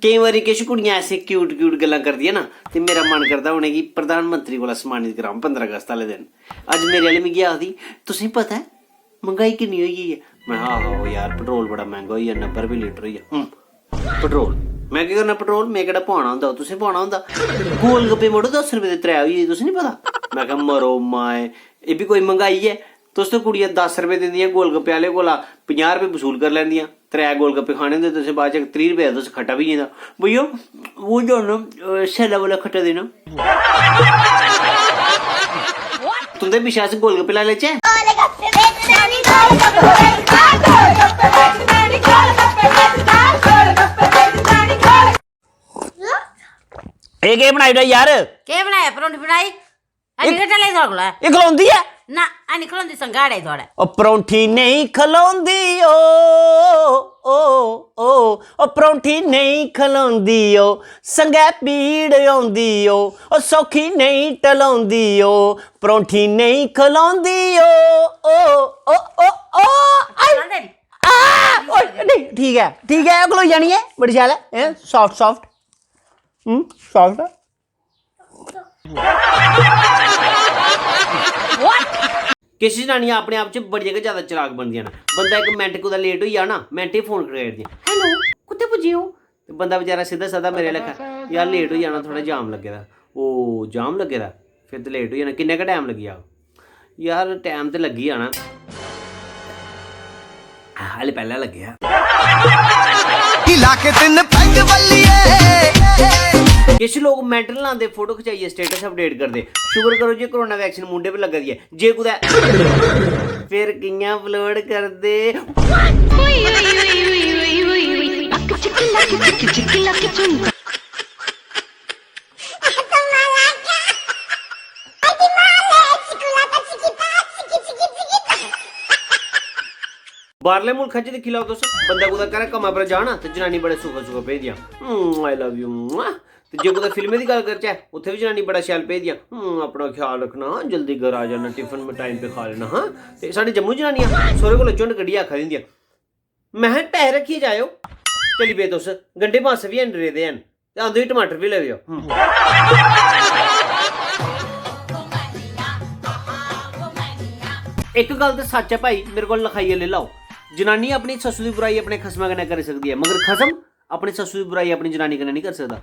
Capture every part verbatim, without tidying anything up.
केईं बारी किश कुड़ियां ऐसे क्यूट क्यूट गल्लां करदियां ना, ते मेरा मन करदा उ'नेंगी प्रधानमंत्री कोला सम्मानित करां पंदरां अगस्त आह्ले दिन। अज्ज मेरे आह्ली मिगी आखदी, "तुसें पता ऐ मैंह्गाई किन्नी होई गेई ऐ?" में, "आहो यार, पेट्रोल बड़ा मैंह्गा होई गेआ, नब्बै रपेऽ लीटर होई गेआ।" "हूं, पेट्रोल? में केह् करना पेट्रोल? में केह्ड़ा पाना होंदा? तुसें पाना होंदा?" "गोल गप्पे मड़ो, दस रपेऽ दे त्रै होई गे, तुसें निं पता?" में आखेआ, "मरो माए, एह् बी कोई मैंह्गाई ऐ? तुस ते कुड़ियां दस रपेऽ दिंदियां गोल गप्पे आह्ले कोला, पंजाह् रपेऽ वसूल करी लैंदियां।" त्रै गोलगप्पे खाने होंदे तुसें, बाद च त्रीह् रपेऽ दा तुस खट्टा बी होई जंदा। भैया, वो जो ना, अ, सैल्ला वाला खट्टा देना। तुं'दे पिच्छें अस गोलगप्पे लाई लैचै? एह् केह् बनाई ओड़ेआ यार? केह् बनाया? परौंठी बनाई? है निं गै चले थुआढ़े कोला। एह् खलोंदी ऐ? ना, है निं खलोंदी, संघाड़े थुआढ़े। ओ परौंठी नेईं खलोंदी, ओ, ओ, ओ, ओ परौंठी नेईं खलोंदी, ओ संगै पीड़ औंदी, ओ, ओ सौखी नेईं टलोंदी, ओ परौंठी नेईं खलोंदी, ओ, ओ, ओ, ओ, ओ, आई। खलोंदे निं। आ, ओए, नेईं, ठीक ऐ, ठीक ऐ, खलोई जानी ऐ, बड़ी शैल ऐ, हैं, soft, soft। हम्म, soft ऐ। किश जनानियां अपने आप च बड़ियां गै ज्यादा चलाक बनदियां न। बंदा इक मैंट कुतै लेट होई जा ना, मैंटे फोन करी ओड़दियां, "Hello, कुत्थै पुज्जे ओ?" ते बंदा बेचारा सिद्धा सादा मेरे लेखा, "यार, लेट होई जाना, थोह्ड़ा जाम लग्गे दा।" "ओ, जाम लग्गे दा? फिर ते लेट होई जाना। किन्ना गै टैम लग्गी जाग?" "यार, टैम ते लग्गी जाना।" हाले पैह्लें लग्गेआ। इलाके तिन्न पैग बल्लिए। किश लोक मैंटल लांदे, फोटो खचाइयै स्टेटस अपडेट करदे। शुक्र करो जे कोरोना वैक्सीन मुंडे पर लग्गा दी ऐ। जे कुतै फिर कि'यां अपलोड करदे? बाहरले मुल्खै च दिक्खी लैओ तुस, बंदा कुतै घरै कम्मै पर जाना ते जनानी बड़े सुखै सुखै भेजदियां, "आई लव यू।" ते जे कुतै फिल्में दी गल्ल करचै, उत्थै बी जनानी बड़ा शैल भेजदियां, "हम्म, अपना ख्याल रखना, जल्दी घर आ जाना, टिफिन में टाइम पे खा लेना, हां।" ते साढ़े जम्मू जनानियां सौह्रे कोला झुंड कड्ढियै आखा दियां होंदियां, "महैं, पैसे रक्खियै जाएओ।" चली पे तुस, गंढे मास बी हैन रेह्दे हैन। ते आंदे होई टमाटर बी लेई आओ। हम्म। इक गल्ल ते सच्च ऐ भाई, मेरे कोल लखाइयै लेई लैओ। जनानी अपनी सस्सू दी बुराई अपने खसमा कन्नै करी सकदी ऐ, मगर खसम अपनी सस्सू दी बुराई अपनी जनानी कन्नै निं करी सकदा।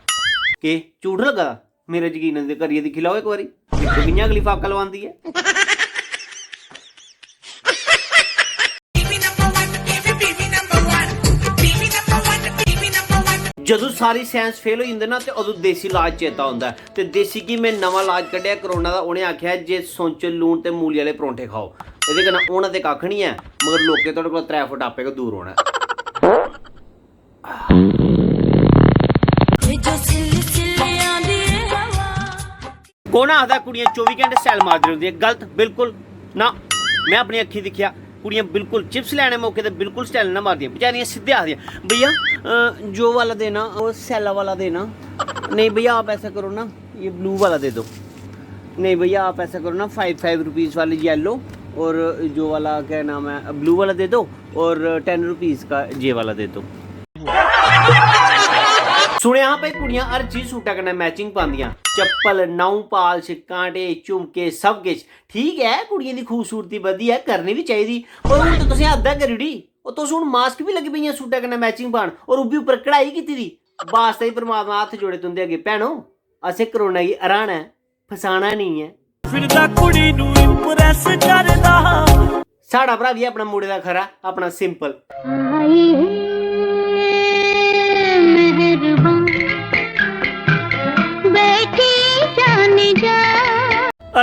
केह् झूठ लग्गा दा? मेरा यकीन निं ते करियै दिक्खी लैओ इक बारी। दिक्खो कि'यां अगली फाका लुआंदी ऐ। जदूं सारी साइंस फेल होई जंदे ना, ते अदूं देसी इलाज चेता औंदा ऐ। ते देसी घी में नमां इलाज कड्ढेआ कोरोना दा। उ'नें आखेआ जे सुंच, लून ते मूली आह्ले परौंठे खाओ। एह्दे कन्नै होना ते कक्ख निं ऐ, मगर लोकें थुआढ़े कोला त्रै फुट आपे गै दूर रौह्ना ऐ। भेजो सिल सिल आंदी हवा। कौन आखदा कुड़ियां चौबी घैंटे स्टाइल मारदी रौंह्दियां? गलत, बिल्कुल ना। में अपनी अक्खीं दिक्खेआ, कुड़ियां बिल्कुल चिप्स लैने मौके ते बिल्कुल स्टाइल ना मारदियां। बेचारियां सिद्धे आखदियां, "भैया, अ, जो वाला देना, वो सैल्ला वाला देना। नहीं भैया, आप ऐसा करो ना, ये ब्लू वाला दे दो। नहीं भैया, आप ऐसा करो ना, फाइव फाइव रुपीज़ वाली येलो, और जो वाला, क्या नाम है, ब्लू वाला दे दो, और टेन रुपीज़ का ये वाला दे दो।" सुनेआ हा भाई, कुड़ियां हर चीज सूटा कन्नै मैचिंग पांदियां, चप्पल, नाऊ पालश, कांटे, झुमके, सब किश। ठीक ऐ, कुड़ियें दी खूबसूरती बधदी ऐ, करनी बी चाहिदी, पर हून ते तुसें हद्द गै करी ओड़ी। ओह् तुस हून मास्क बी लग्गी पेइयां सूटा कन्नै मैचिंग पान, और उब्बी उप्पर कढ़ाई कीती दी। बास ताईं परमात्मा हत्थ जोड़े तुं'दे अग्गें, भैनो, असें कोरोना गी हराना ऐ, फसाना नेईं ऐ। फिरदा कुड़ी नू इम्प्रेस करदा। साढ़ा भ्रा बी अपना मुड़े दा खरा, अपना सिंपल। आई है मेहरबान, बैठी जाने जा।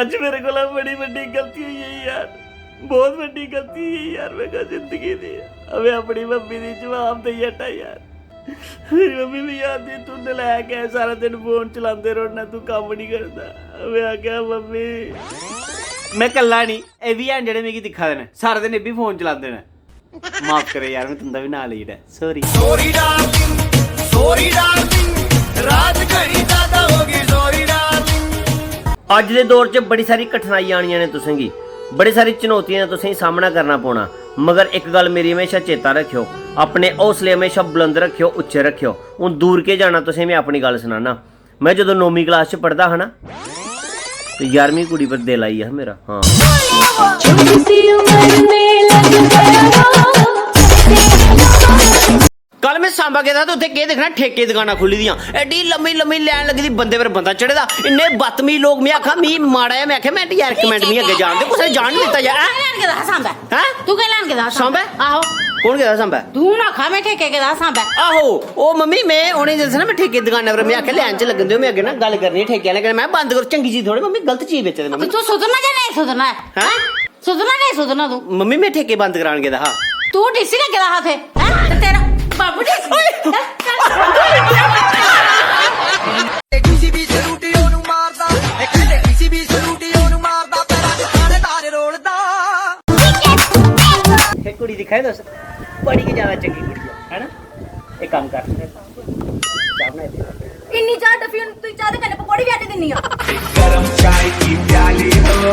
अज्ज मेरे कोला बड़ी बड्डी गलती होई गेई यार, बहुत बड्डी गलती होई गेई यार मेरे कोला जिंदगी दी। अबे अपनी मम्मी दी जवाब देई हटा यार। मेरी मम्मी मिगी आखदी, "तू नलायक ऐ, सारा दिन फोन चलांदे रौह्ना, तू कम्म निं करदा।" में आखेआ, "मम्मी, में कल्ला निं, एह् बी हैन जेह्ड़े मिगी दिक्खा दे न, सारा दिन एह् बी फोन चलांदे न। माफ करो यार, में तुं'दा बी नांऽ लेई ओड़ेआ, sorry।" Sorry darling, sorry darling, रात घड़ी ज्यादा होगी, sorry darling। अज्ज दे दौर च बड़ी सारी कठिनाइयां आनियां न तुसेंगी, बड़ी सारी चुनौतियां दा तुसेंगी सामना करना पौना। मगर इक गल्ल मेरी म्हेशा चेता रक्खेओ, अपने हौसले म्हेशा बुलंद रक्खेओ, उच्चे रक्खेओ। हून दूर केह् जाना, तुसें, में अपनी गल्ल सनाना। में जदूं नौमीं क्लास च पढ़दा हा ना, ते ञारमीं कुड़ी पर दिल आई गेआ हा मेरा। हां। छोटी सी उम्र में लग गया। कल में सांबा गेदा ते उत्थे केह् दिक्खना, ठेके दी दकानां खु'ल्ली दियां, एड्डी लम्मी लम्मी लैन लग्गी दी, बंदे पर बंदा चढ़े दा, इन्ने बदतमीज लोक। में आखेआ, मी माड़ा ऐ, में आखेआ, में यार कमेंट मी अग्गें जान दे, कुसै जान निं दित्ता जा, हैं? तू केह् लैन गेदा हा सांबै? हैं? तू केह् लैन गेदा हा सांबै? सांबै? आहो। कौन गेदा सांबै? तू ना आखा में ठेके गेदा हा सांबै। आहो, ओ मम्मी, में उ'नें दस्सना, में ठेके दी दकाना पर, में आखेआ, लैन च लग्गन देओ, में अग्गें ना गल्ल करनी ऐ ठेके आह्ले कन्नै। में बंद करो, चंगी चीज थोड़े मम्मी, गलत चीज बेचा दे मम्मी। तू सुधरना जां नेईं सुधरना ऐ? हैं? सुधरना नेईं सुधरना तू? मम्मी, में ठेके बंद करान गेदा हा। तू डीसी लग्गे दा हा उत्थै, हैं? ते तेरा बाबू डीसी। ਡੀਸੀ ਵੀ ਸਲੂਟ ਉਹਨੂੰ ਮਾਰਦਾ, ਇੱਕ ਡੀਸੀ ਵੀ ਸਲੂਟ ਉਹਨੂੰ ਮਾਰਦਾ, ਪੈਰਾਂ 'ਚ ਥਾਣੇਦਾਰ ਰੋਲਦਾ। ਇਹ ਕੁੜੀ ਦਿਖਾਏ ਦੋਸਤ, ਬੜੀ ਕੀ ਜ਼ਿਆਦਾ ਚੰਗੀ ਕੁੜੀ ਹੈ, ਹੈ ਨਾ? ਇਹ ਕੰਮ ਕਰ, ਚਾਹ ਬਣਾ ਦੇ। ਇੰਨੀ ਚਾਹ ਡੱਫੀ, ਹੁਣ ਤੁਸੀਂ ਚਾਹ ਦੇ ਕਨੇ ਪਕੌੜੇ ਵੀ ਆਟੇ ਦਿੰਨੀ ਆ। गरम चाय की प्याली दो,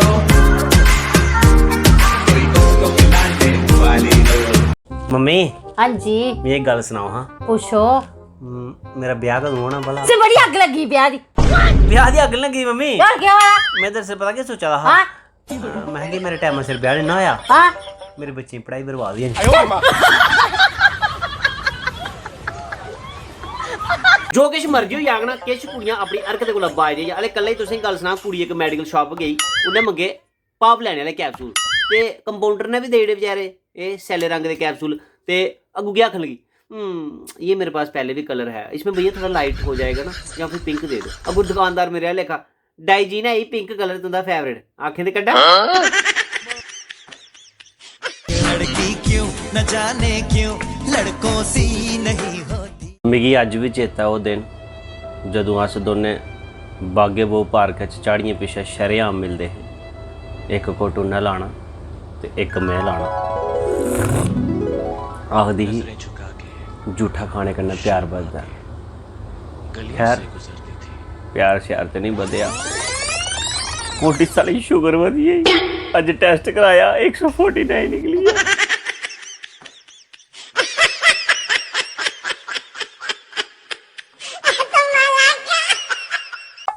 कोई दोस्तों की लांडे वाली दो। मम्मी, हाँ जी। मैं एक गल सुनाओ हाँ। पूछो। हम्म, मेरा ब्याह कदूं होना भला? से बड़ी अग्ग लगी ब्याह दी। ब्याह दी अग्ग लगी मम्मी? और क्या होया? मैं तेरे से पता क्या सोचा था? हाँ। मैं कि मेरे टाइम सिर ब्याह नहीं ना होया। हाँ। मेरे बच्चे दी पढ़ाई बर्बाद होई जानी। जो किश मर्जी होई जाग ना, किश कुड़ियां अपनी हरकतें कोला बाज रेही जा। अले कल्लै ही तुसें गल्ल सनां, कुड़ी इक मेडिकल शाप गेई, उन्नै मंगे भाप लैने आह्ले कैप्सूल, ते कंपाउंडर ने बी देई ओड़े बेचारे एह् सैल्ले रंग दे कैप्सूल। ते अग्गू केह् आखन लगी, "हम्म, ये मेरे पास पहले भी कलर है, इसमें भैया थोड़ा लाइट हो जाएगा ना, या फिर पिंक दे दो।" अग्गू दुकानदार मेरे आह्ला लेखा, "डाई जी ना, यही पिंक कलर तुंदा फेवरेट, आंखें ते कड्ढा।" लड़की क्यों न जाने क्यों लड़कों सी नहीं होती। मिगी अज्ज बी चेता ओह् दिन, जदूं अस दोनें बागे बहु पार्क च झाड़ियें पिच्छें शरेआम मिलदे हे। इक घुट्ट उन्नै लाना ते इक में लाना। आखदी ही, "जूठा खाने कन्नै प्यार बधदा ऐ।" खैर, प्यार श्यार ते नहीं बधेआ। पुलिस आह्ले शुगर बधी गेई। अज्ज टैस्ट कराया, इक सौ फोर्टी नाइन निकली गेआ।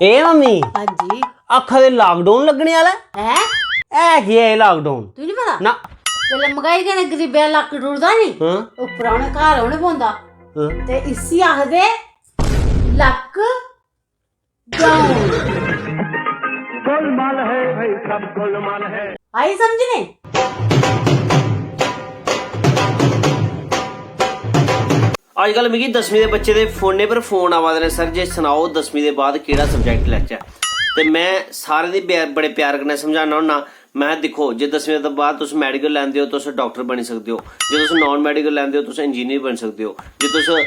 ए मम्मी, हां जी। आखा दे लॉकडाउन लग्गने आह्ला ऐ। हैं? है केह् ऐ लॉकडाउन? तुगी निं पता? ना। जेल्लै मंगाई कन्नै गरीबै दा लक्क टुटदा नी, हां। उप्परा उ'नें घर औने पौंदा। हां। ते इसी आखदे लक्क डाउन। गोलमाल है भाई, सब गोलमाल है। आई समझ नी? अजकल मिगी दसमीं दे बच्चे दे फोनै पर फोन आवा दे न, "सर जी सनाओ दसमीं दे बाद केह्ड़ा सब्जैक्ट लैचै?" ते में सारें दी बे-, बड़े प्यार कन्नै समझाना होन्ना, में, दिक्खो, जे दसमीं दे बाद तुस मैडिकल लैंदे ओ, तुस डाक्टर बनी सकदे ओ। जे तुस नान मैडिकल लैंदे ओ, तुस इंजीनियर बनी सकदे ओ। जे तुस, अ,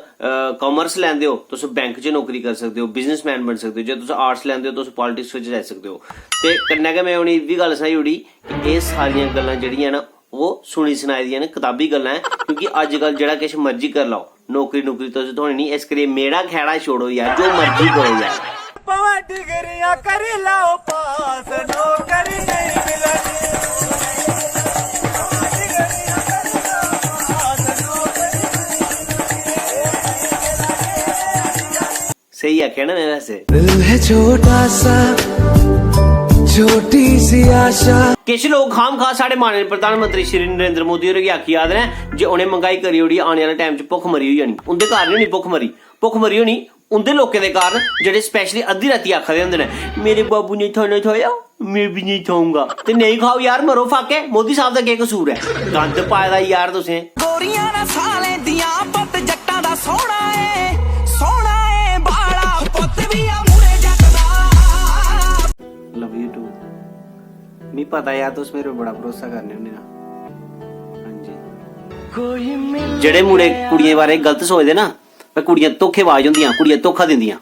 कामर्स लैंदे ओ, तुस बैंक च नौकरी करी सकदे ओ, बिजनेसमैन बनी सकदे ओ। जे तुस आर्ट्स लैंदे ओ, तुस पालिटिक्स बिच जाई सकदे ओ। ते कन्नै गै में उ'नेंगी इब्बी गल्ल सनाई ओड़ी कि एह् सारियां गल्लां जेह्ड़ियां न, ओह् सुनी सनाई दियां न, कताबी गल्लां ऐ। क्योंकि अज्जकल जेह्ड़ा किश मर्जी करी लैओ, नौकरी नुकरी तुसें थ्होनी निं, इस करियै मेरा खैड़ा छोड़ो यार, जो मर्जी करो यार। भामें डिग्रियां करी लैओ पास, नौकरी नेईं मिलनी। स्हेई आखेआ ना में वैसे। दिल है छोटा सा, छोटी सी आशा। किश लोक खामखा साढ़े माननीय प्रधानमंत्री श्री नरेंद्र मोदी होरें गी आखी आखदे न जे उ'नें मंगाई करी ओड़ी, आने आह्ले टाइम च भुक्खमरी होई जानी। उं'दे कारण होनी भुक्खमरी। भुक्खमरी होनी उं'दे लोकें दे कारण जेह्ड़े स्पैशली अद्धी रातीं आखा दे होंदे न, "मेरे बाबू ने खाना खाया, मैं भी नहीं खाऊंगा।" ते नेईं खाओ यार, मरो फाके। मोदी साहब दा केह् कसूर ऐ? गंद पाए दा यार तुसें। गोरियां न सालें दियां, पुत्त जट्टां दा सोह्ना ऐ, सोह्ना ऐ बाला पुत्त बी आ मुड़े जट्ट दा। Love you too। मी पता यार, तुस मेरे पर बड़ा भरोसा करने होन्ने ना। हां जी। जेह्ड़े मुड़े कुड़ियें बारे गलत सोचदे ना, भाई कुड़ियां धोखेबाज होंदियां, कुड़ियां धोखा दिंदियां,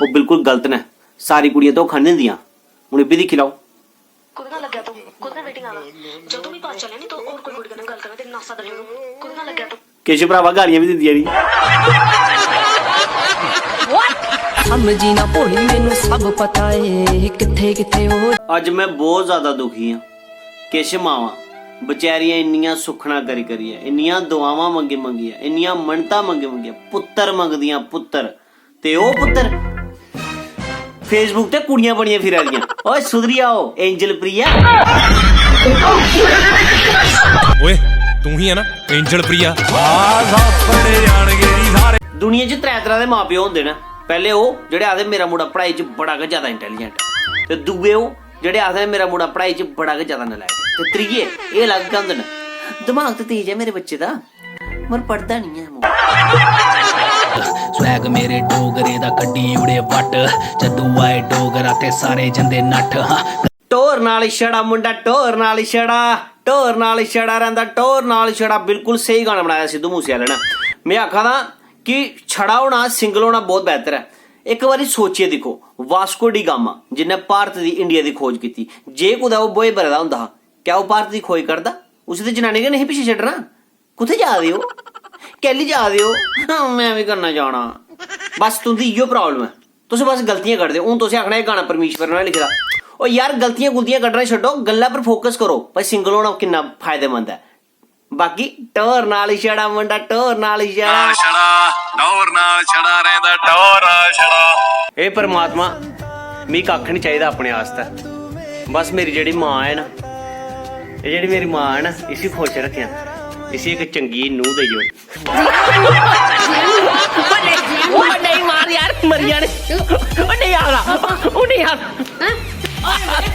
ओह् बिल्कुल गलत न। सारी कुड़ियां धोखा निं दिंदियां। हून एह् बी दिक्खी लैओ। कु'दे कन्नै लग्गेआ तूं? कु'दे कन्नै मीटिंग आना? जदूं मी पता चलेआ नी तूं होर कोई कुड़ी कन्नै गल्ल करा दे, नासा दलेआ तूं। कु'दे कन्नै लग्गेआ तूं? किश भ्रावा गालियां बी दिंदियां नी। समझी ना भोली, मैनू सब पता ਏ ਕਿੱਥੇ ਕਿੱਥੇ ਉਹ। ਅੱਜ ਮੈਂ ਬਹੁਤ ਜ਼ਿਆਦਾ ਦੁਖੀ ਹਾਂ। ਕਿਸ਼ ਮਾਵਾਂ बचैरियां इन्नियां सुक्खना करी करियै, इन्नियां दुआवां मंगी मंगियै, इन्नियां मन्नतां मंगी मंगियै पुत्तर मंगदियां, पुत्तर। ते ओह् पुत्तर Facebook ते कुड़ियां बनियै फिरा दियां। ओए सुधरी आओ एंजल प्रिया। ओए, तू ही है ना एंजल प्रिया? दुनिया च त्रै तरह दे मां प्यो होंदे न। पैह्ले ओह् जेह्ड़े आखदे मेरा मुड़ा पढ़ाई च बड़ा गै ज्यादा इंटेलिजेंट, ते दूए ओह् जेह्ड़े आखदे मेरा मुड़ा पढ़ाई च बड़ा गै ज्यादा नलायक, ते त्रिये एह् अलग गै होंदे न। दमाग ते तेज ऐ मेरे बच्चे दा, मगर पढ़दा निं ऐ। स्वैग मेरे डोगरे दा कड्डी उड़े वट, जदू आए डोगरा ते सारे जंदे नट्ठ। हाँ। ढोर नाल छड़ा मुंडा, ढोर नाल छड़ा, ढोर नाल छड़ा रैंह्दा, ढोर नाल छड़ा। बिल्कुल स्हेई गाना बनाया सिद्धू मूसे आह्ले ने। में आखा दा कि छड़ा होना, सिंगल होना बहुत बेहतर ऐ। इक बारी सोचियै दिक्खो, वास्को डी गामा जिन्नै भारत दी, इंडिया दी खोज कीती, जे कुतै ओह् ब्होए बरे दा होंदा हा, क्या ओह् भारत दी खोज करदा? उसी ते जनानी गै नेईं पिच्छे छड्डना। कुत्थै जा दे ओ? कैह्ली जा दे ओ? "हां, में बी कन्नै जाना।" बस तुं'दी इ'यो प्रॉब्लम ऐ, तुस बस गलतियां कड्ढदे ओ। हून तुसें आखना एह् गाना परमीश वर्मा ने लिखे दा। ओ यार, गलतियां गुलतियां कड्ढना छड्डो, गल्ला पर फोकस करो भाई, सिंगल होना किन्ना फायदेमंद ऐ। बाकी टोर नाल छड़ा मुंडा, टोर नाल छड़ा। छड़ा टौर नाल छड़ा रैंह्दा, टौर नाल छड़ा। हे परमात्मा, मिगी कक्ख निं चाहिदा अपने आस्तै, बस मेरी जेह्ड़ी मां ऐ ना, एह् जेह्ड़ी मेरी मां ऐ ना, इसी खुश रक्खेआं, इसी इक चंगी नूंह् देई ओड़। ओह् नेईं मार यार, मरी जाने। ओह् नेईं आखदा, ओह् नेईं आखदा।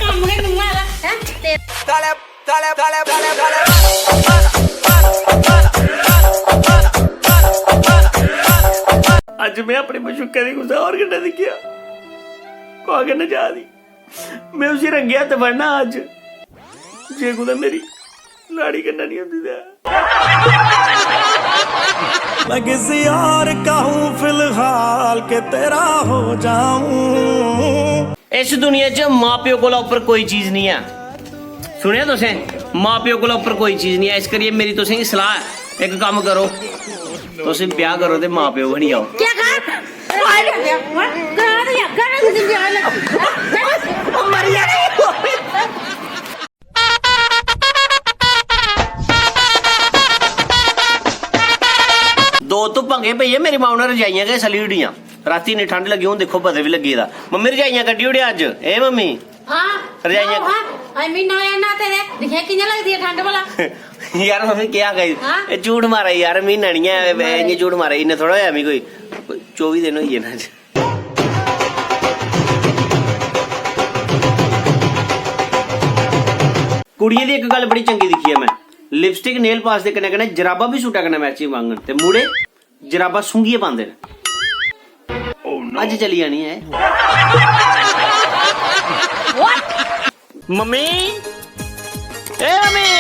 कम्म गै नूंहा दा है। अज्ज में अपनी मशूकै दी कुसै होर कन्नै दिक्खेआ, कुसै कन्नै जा दी। में उसी रंगे हत्थ फड़ना अज्ज, जे कुतै मेरी लाड़ी कन्नै निं होंदी ते। मैं किसी और का हूँ फिलहाल के तेरा हो जाऊं। इस दुनिया च मां प्यो कोला उप्पर कोई चीज निं ऐ। सुनेआ तुसें, मां प्यो कोला उप्पर कोई चीज निं ऐ। इस करियै मेरी तुसेंगी सलाह ऐ, इक कम्म करो, तुस ब्याह करो ते मां प्यो बनी जाओ। क्या कहा? कहा तो या कर रही थी ब्याह लगी। मर जाने। दो धुप्पां केह् पेइयां, मेरी मां ने रजाइयां गै सली ओड़ियां। रातीं इन्नी ठंड लग्गी, हून दिक्खो बदल बी लग्गी गेदा। मम्मी रजाइयां कड्ढी ओड़े अज्ज। ए मम्मी। हाँ। रजाइयां। हाँ, अजें म्हीना होया न्हाते दे। दिक्खेआ कि'यां लगदी ऐ ठंड भला? यार मम्मी केह् आखा दी? हाँ? एह् झूठ मारा दी यार, म्हीना निं ऐ, इ'यां झूठ मारा दी, इन्ना थोह्ड़ा होया मी कोई। कोई चौबी दिन होई गे न अज्ज। कुड़ियें दी इक गल्ल बड़ी चंगी दिक्खी ऐ मैं, लिपस्टिक, नेल पास दे कन्नै कन्नै जराबां बी सूटा कन्नै मैचिंग मंगन, ते मुड़े जराबां सूंघियै पांदे न। अज्ज चली जानी ऐ। मम्मी, ए मम्मी।